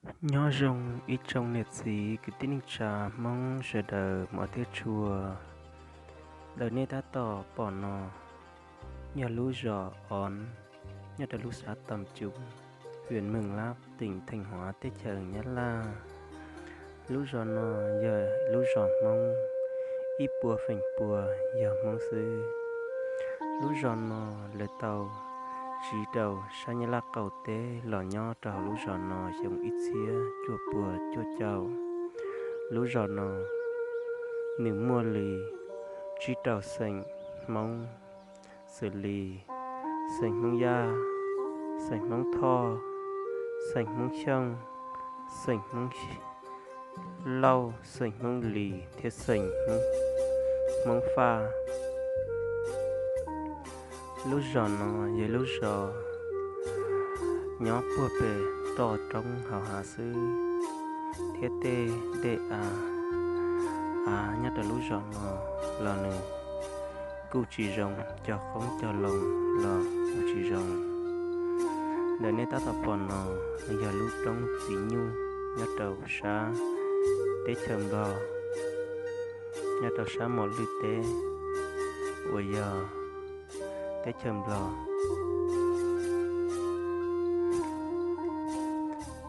Nyob zoo ib tsoom niam txiv kwv tij neej tsa Hmoob sawv daws hmov thiab tshua. Ntawm nej tab tom pom no yog lub zos Ob, nyob rau lub xav Tam Cum, hwm Meej Lab, teem Theej Huav, teb chaws Nyab Laj. Lub zos no yog lub zos Hmoob, ib puas feem pua yog Hmoob xwb. Lub zos no lawv tau tsiv rau sab Nyab Laj qaum teb los nyob rau hauv lub zos no xyoo ib txhiab cuaj puas cuaj caum. Lub zos no nws muaj li tsib rau xeem Hmoob, xws li xeem Hmoob Yaj, xeem Hmoob Thoj, xeem Hmoob Xyooj, xeem Hmoob Lauj, xeem Hmoob Lis thiab xeem Hmoob Faj. Lub zos no yog lub zos nyob puag pem toj roob hauv hav xwb, thiab tej dej av, av nyob rau lub zos no los nws kuj tsis zoo, cog qoob cog loo los kuj tsis zoo. Ntawm nej tab tom pom no yog lub roob Txiv Nyuj nyob rau sab teb chaws Nplog, nyob rau sab Mos Lwj teb uas yog teb chaws Nplog.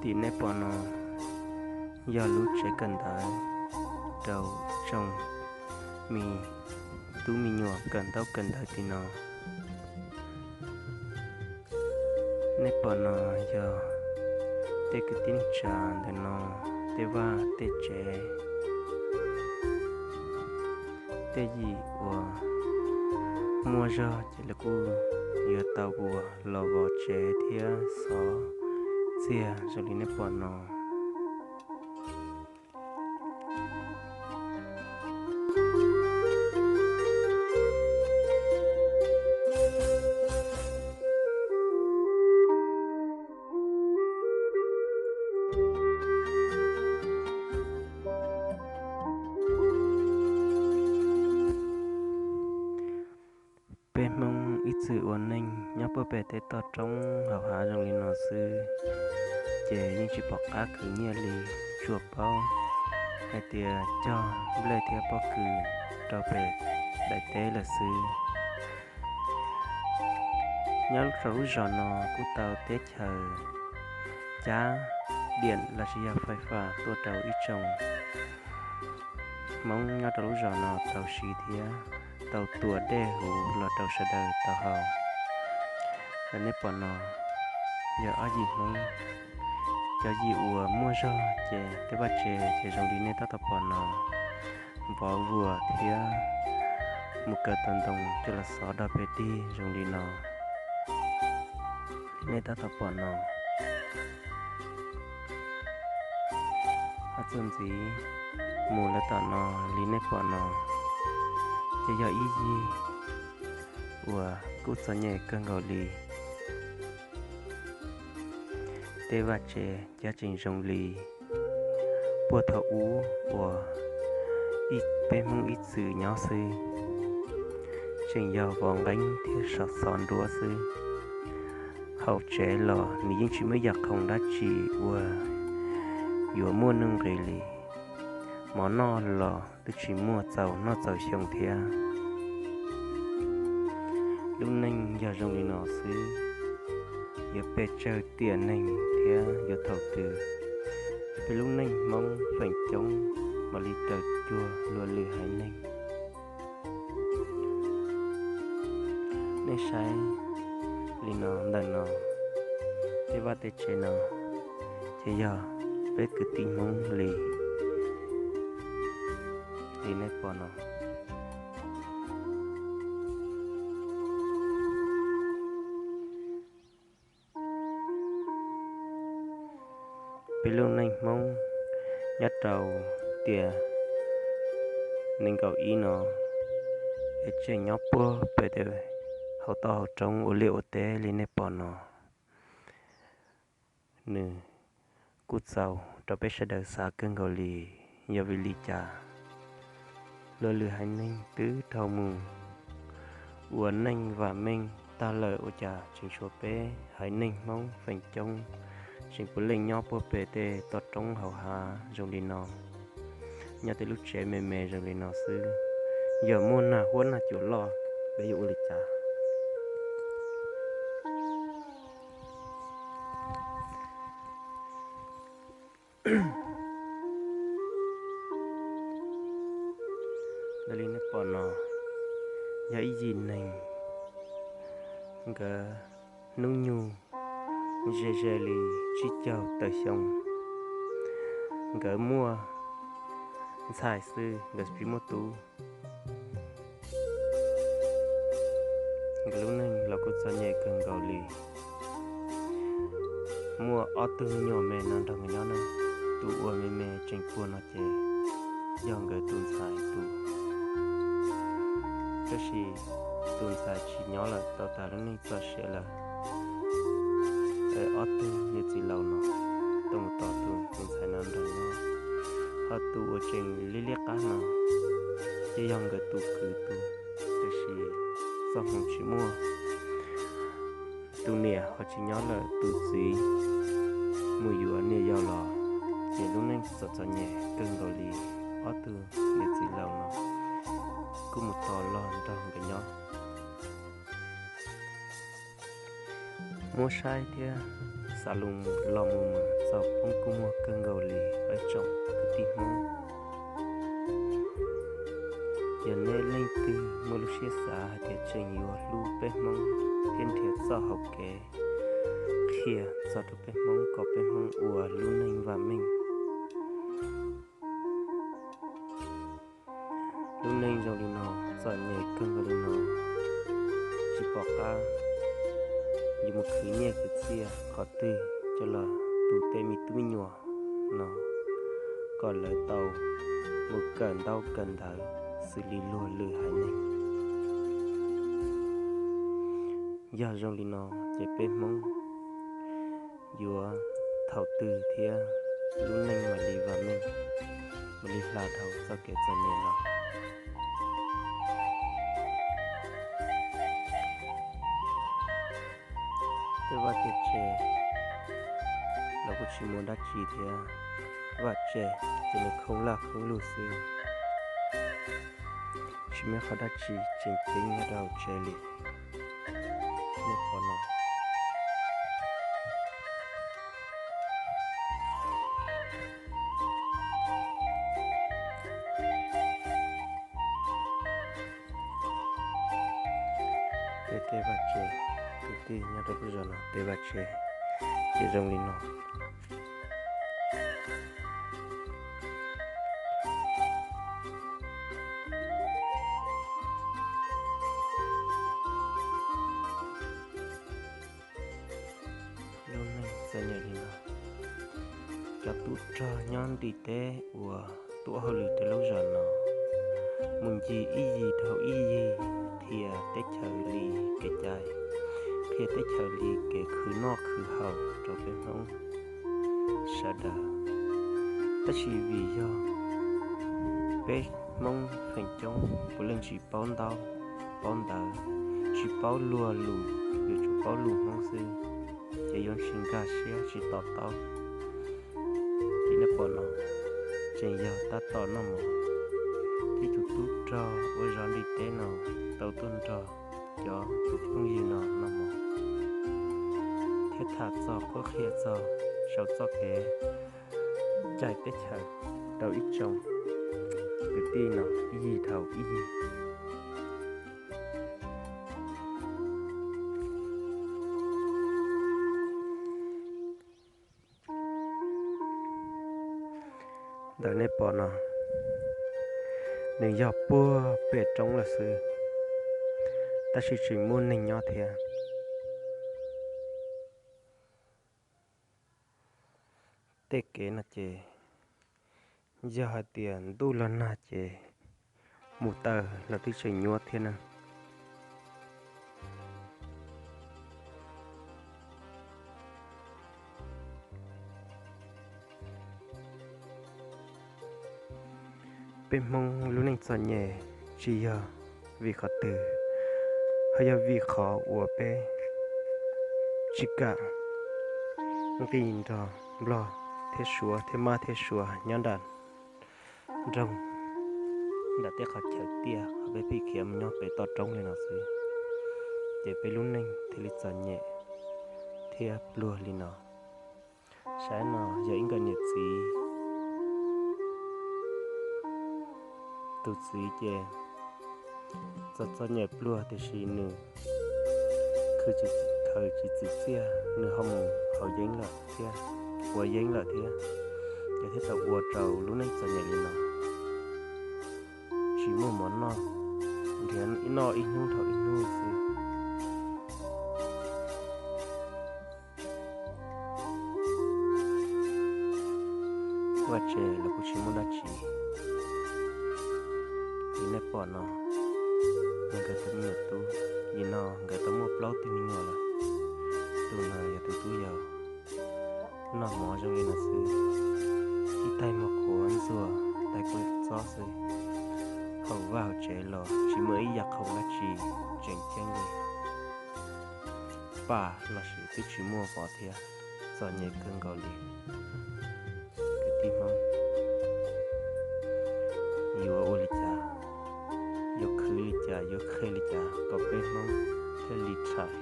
Tim nej pom no yog lub tsev kawm ntawv rau tsoom me tub me nyuam kawm ntaub kawm ntawv tim no. Nej pom no yog tej kwv tij neej tsa ntawm no tej vaj tej tsev, tej yim uas muaj zog ces lawv kuj yuav tau ua los vov tsev thiab xov txiag zoo li nej pom no. Peb Hmoob ib txwm ua neej nyob puag pem tej toj roob hauv hav zoo li no xwb, ces yeej tsis pom qab khwv nyiaj li, tsuas paub hais tias cog nplej thiab pob kws rau pem daim teb lawm xwb. Nyob rau lub zos no kuj tau teb chaws cab diam los sis yog fais fam tuaj rau ib tsoom Hmoob nyob rau lub zos no tau siv thiab tau tuam dej huv los rau sawv daws tau haus. Ntawm nej pom no yog ob yim Hmoob, cov yim uas muaj zog ces tej vaj tsev ces zoo li nej tab tom pom no, vov vuas thiab mus kaw tau ntoo coj los xov dog pem dig zoo li no. Nej tab tom pom no, hos txuas ntxiv mus lawm tom no li nej pom no ces yog ib yim uas kuj txom nyem kawg nkaus li. Tej vaj tsev cab tseem zoo li puag thaum ub uas ib peb Hmoob ib txwm nyob xwb, tseem yog vov nqeeb thiab xov nruab xwb. Hauv tsev los nws yeej tsis muaj yam khoom dab tsi uas yuav muaj nuj nqis li. Mov noj los twb tsis muaj txaus noj txaus xyoo thiab. Lub neej yog zoo li no xwb, yuav pes tsawg tiam neeg thiab yuav thaum twg, peb lub neej Hmoob feem coob mam li raws cuag luag lwm haiv neeg. Nej saib li no ntawm no, tej vaj tej tsev no ces yog peb kwv tij Hmoob li, li nej pom no. Peb lub neej Hmoob nyob rau tiam nees nkaum ib no es tseem nyob puag pem hauv toj hauv roob ua liaj ua teb li nej pom no. Nws kuj txaus rau peb sawv daws xav kawg nkaus li, yog vim li cas luag lwm haiv neeg twb dhau mus ua neej vam meej tag lawm ua cas tseem tshuav peb haiv neeg Hmoob feem coob tseem puav leej nyob puag pem tej toj roob hauv hav zoo li no, nyob tej lub tsev me me zoo li no xwb. Yog muaj nag huab nag cua loj, peb yuav ua li cas? Ntawm li nej pom no yog ib yim neeg, nkawd hnub nyoog ze ze li tsib caug tawm xyoo. Nkawd muaj ntxhais xwb, nkawd tsis muaj tub. Nkawd lub neej los kuj txom nyem kawg nkaus li. Muaj ob tug me nyuam me no nrog nkawd nyob na, tus uas me me tseem puag no ces yog nkawd tus ntxhais tus. Tab sis tus ntxhais tsis nyob lawm, tau tas lub neej txoj sia lawm. Ob tug niam txiv laus no tau mus tos tus ntxhais no nrog nyob, ho tus uas tseem liab liab qab no ces yog nkawd tus kwv tus, tab sis txoj hmoov tsis muaj. Tus niam ho tsis nyob lawm, tus txiv mus yuav niam yau los, ces lub neej txom txom nyem kawg nkaus li. Ob tug niam txiv laus no kuj mus tos los nrog nkawd nyob. Muab saib thiab xav los mus mas txaus poob kua muag kawg nkaus li ib tsoom kwv tij Hmoob. Yog nej leej twg muaj lub siab xav hais tias tseem yuav hlub peb Hmoob thiab nrhiav txoj hau kev qhia txog rau peb Hmoob kom peb Hmoob ua lub neej vam meej, lub neej zoo li no, txom nyem kawg nkaus li no, tsis pom qab yuav mus khwv nyiaj khwv txiaj qhov twg coj los tu tej me tub me nyuam no, kom lawv tau mus kawm ntaub kawm ntawv xws li luag lwm haiv neeg. Yog zoo li no ces peb Hmoob yuav thaum twg thiab lub neej mam li vam meej, mam li hla dhau txoj kev txom nyem no. Tej vaj tej tse los kuj tsis muaj dab tsi thiab, vaj tse ces nws khoob laj khoob lug xwb, tsis muaj qhov dab tsi tseem ceeb nyob rau hauv tsev li. Nej pom no, tej tej vaj tse, kwv tij nyob rau peb zos no tej vaj tse ces zoo li no. Lub neej txom nyem li no, cov tub rog nyob ntim teb uas tuaj hauj lwm rau lub zos no mus ncig ib yig dhau ib yig, qhia teb chaws li kev cai, qhia teb chaws li kev khwv noj khwv haus rau peb Hmoob sawv daws. Tab sis vim yog peb Hmoob feem coob puav leej tsis paub ntaub paub ntawv, tsis paub luag lus, yuav tsum paub lus Hmoob xwb, ces yuav tsis nkag siab tsis to taub. Li nej pom no tseem yog tab tom noj mov, thiab tus tub rog uas zov ntim teb no tau tuaj nrog cov tus phooj ywg no noj mov thiab tham txog qhuab qhia txog sau txoj kev cai teb chaws rau ib tsoom kwv tij no ib yig dhau ib yig. Ntawm nej pom no, nws yog puag pem roob lawm xwb, tab sis tseem muaj neeg nyob thiab. Tej kev no ces yog hais tias ntuj los nag ces mus taw los twb tseem nyuaj thiab na. Peb Hmoob lub neej txom nyem tsis yog vim qhov twg, ho yog vim qhov uas peb tsis kam Nqis nrog Nplog thiab Suav thiab Mab thiab Suav nyob nram nroog, nram tej qhov chaw tiaj, qhov peb pib khiav mus nyob pem toj roob li no xwb, ces peb lub neej thiaj li txom nyem thiab pluag li no. Saib no yog ib nkawm niam txiv, tus txiv ces txom txom nyem pluag tiam sis nws khaws tsis txim txiaj, nws ho mus haus yeeb lawm thiab, ua yeeb lawm thiab, ces thiaj tau ua rau lub neej txom nyem li no, tsis muaj mov noj, nrhiav noj ib hnub dhau ib hnub xwb. Vaj tse los kuj tsis muaj dab tsi li nej pom no, yog nkawd tus me nyuam tub. Nim no nkawd tau muaj plaub tug me nyuam lawm. Tus no yog tus tub yau, noj mov zoo li no xwb, ib taig muag qhuav ntxuag taig kua txob xwb. Haus vaj haus tsev los tsis muaj ib yam khoom dab tsi tseem ceeb li. Pam los sis twb tsis muaj pov thiab, txom nyem kawg nkaus li. Kwv tij Hmoob, yuav ua li cas, yuav khwv li cas, yuav qhia li cas kom peb Hmoob thiaj li txhais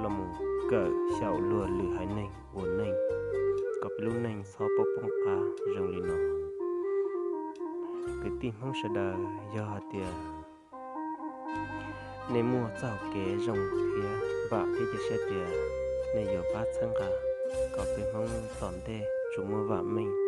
los mus kawm xyaum luag lwm haiv neeg ua neej, kom peb lub neej txhob poob poob qab zoo li no. Kwv tij Hmoob sawv daws, yog hais tias nej muaj txoj hau kev zoo thiab vam thiab cia siab tias nej yuav pab txhawb nqa kom peb Hmoob tom ntej tsuas muaj vam meej